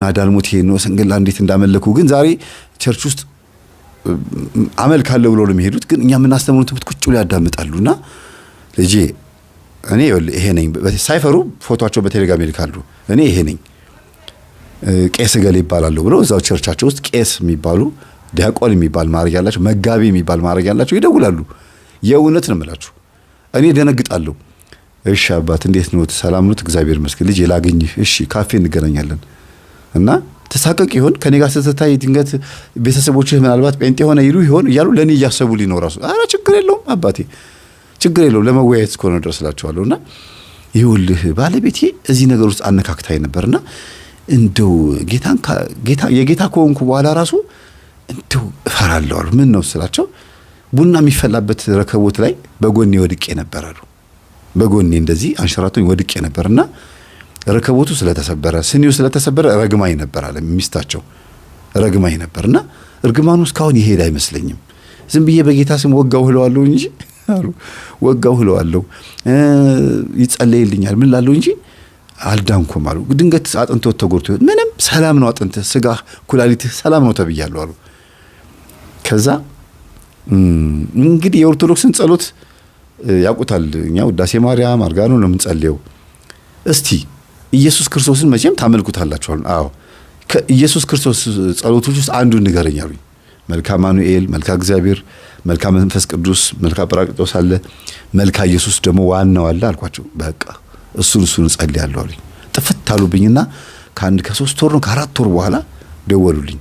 አዳልሞቴ ነው ሰንገላ እንዴት እንዳመለኩ ግን ዛሬ church ውስጥ አመልካለሁ ብሎ ነው የሚሄዱት። ግን እኛ የምናስተምረውን ትምህርት ቁጭ ብሎ ያዳምጣሉና ልጄ እኔ ይሄ ነኝ፣ ሳይፈሩ ፎቶቸው በቴሌግራም ይልካሉ። እኔ ይሄ ነኝ፣ ቄስ እገሌ ይባላሉ ብለው እዛው ቸርቻቸው ውስጥ ቄስ የሚባሉ፣ ዲያቆን የሚባል ማዕረግ ያላቸው፣ መጋቢ የሚባል ማዕረግ ያላቸው ይደውላሉ። የእውነት ነው የምላችሁ፣ እኔ ደነግጣለሁ። እሺ አባት እንዴት ነዎት? ሰላም ነዎት? እግዚአብሔር ይመስገን። ልጄ ላግኝህ። እሺ ካፌ እንገናኛለን። እና ተሳቀቅ ይሆን ከኔ ጋር ስትታይ፣ ድንገት ቤተሰቦችህ ምናልባት ጴንጤ ሆነ ይሉ ይሆን እያሉ ለእኔ እያሰቡ ሊኖር ራሱ፣ ኧረ ችግር የለውም አባቴ፣ ችግር የለውም፣ ለመወያየት እስከሆነ ድረስ እላቸዋለሁ። እና ይኸውልህ ባለቤቴ እዚህ ነገር ውስጥ አነካክታኝ ነበርና እንደው ጌታን ጌታ የጌታ ከሆንኩ በኋላ ራሱ እንደው እፈራለሁ አሉ። ምን ነው ስላቸው ቡና የሚፈላበት ረከቦት ላይ በጎኔ ወድቄ ነበር አሉ። በጎኔ እንደዚህ አንሸራቶኝ ወድቄ ነበርና ረከቦቱ ስለተሰበረ፣ ስኒው ስለተሰበረ ረግማኝ ነበር አለ ሚስታቸው። ረግማኝ ነበርና እርግማኑ እስካሁን ይሄድ አይመስለኝም። ዝም ብዬ በጌታ ስም ወጋው እለዋለሁ እንጂ አሉ፣ ወጋው እለዋለሁ፣ ይጸለይልኛል ምን ላለሁ እንጂ አልዳንኩም አሉ። ድንገት አጥንቶት ተጎድቶ ምንም ሰላም ነው፣ አጥንትህ፣ ስጋህ፣ ኩላሊትህ ሰላም ነው ተብያለሁ አሉ። ከዛ እንግዲህ የኦርቶዶክስን ጸሎት ያውቁታል። እኛ ውዳሴ ማርያም አርጋኖ ነው የምንጸልየው። እስቲ ኢየሱስ ክርስቶስን መቼም ታመልኩታላችሁ አሉ። አዎ፣ ከኢየሱስ ክርስቶስ ጸሎቶች ውስጥ አንዱን ንገረኝ አሉኝ። መልካ አማኑኤል፣ መልካ እግዚአብሔር፣ መልካ መንፈስ ቅዱስ፣ መልካ ጰራቅሊጦስ አለ፣ መልካ ኢየሱስ ደግሞ ዋናው አለ አልኳቸው። በቃ እሱን እጸልያለሁ አሉኝ። ጥፍት አሉብኝና ከአንድ ከ3 ወር ነው ከ4 ወር በኋላ ደወሉልኝ።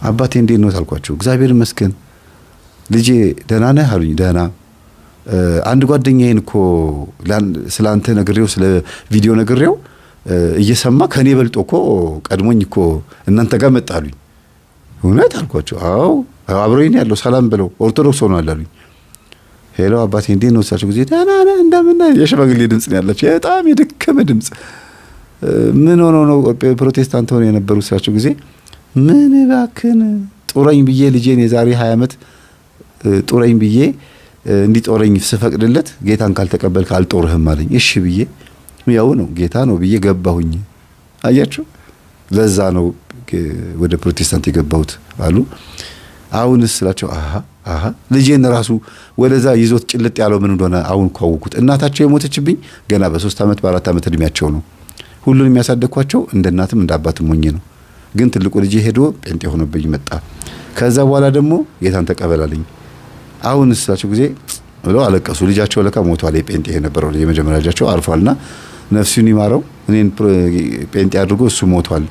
አባቴ እንዴት ነው አልኳቸው። እግዚአብሔር ይመስገን ልጄ፣ ደህና ነህ አሉኝ። ደህና። አንድ ጓደኛዬን እኮ ስለ አንተ ነግሬው፣ ስለ ቪዲዮ ነግሬው እየሰማ ከኔ በልጦ እኮ ቀድሞኝ እኮ እናንተ ጋር መጣ አሉኝ። እውነት አልኳቸው። አዎ፣ አብሮኝ ያለው ሰላም ብለው ኦርቶዶክስ ሆኗል አሉኝ። Hello አባቴ እንዴት ነው ስላቸው ጊዜ ደህና ነህ እንደምን ነህ፣ የሽማግሌ ድምጽ ነው ያላቸው፣ በጣም የደከመ ድምጽ። ምን ሆኖ ነው ፕሮቴስታንት ሆነው የነበሩ ስላቸው ጊዜ ምን እባክህን ጡረኝ ብዬ ልጄን የዛሬ 20 ዓመት ጡረኝ ብዬ እንዲጦረኝ ስፈቅድለት ጌታን ካልተቀበልክ አልጦርህም አለኝ። እሺ ብዬ ያው ነው ጌታ ነው ብዬ ገባሁኝ። አያችሁ፣ ለዛ ነው ወደ ፕሮቴስታንት የገባሁት አሉ። አሁንስ ስላቸው አሃ አሃ ልጄን ራሱ ወደዛ ይዞት ጭልጥ ያለው ምን እንደሆነ አሁን እኮ አወኩት። እናታቸው የሞተችብኝ ገና በ3 ዓመት በ4 ዓመት እድሜያቸው ነው። ሁሉን የሚያሳደግኳቸው እንደ እናትም እንደ አባትም ሆኜ ነው። ግን ትልቁ ልጄ ሄዶ ጴንጤ ሆኖብኝ መጣ። ከዛ በኋላ ደግሞ ጌታን ተቀበላለኝ። አሁን ስላቸው ጊዜ ብለው አለቀሱ። ልጃቸው ለካ ሞቷል። የጴንጤ የነበረው የመጀመሪያ ልጃቸው አርፏልና ነፍሱን ይማረው። እኔን ጴንጤ አድርጎ እሱ ሞቷል።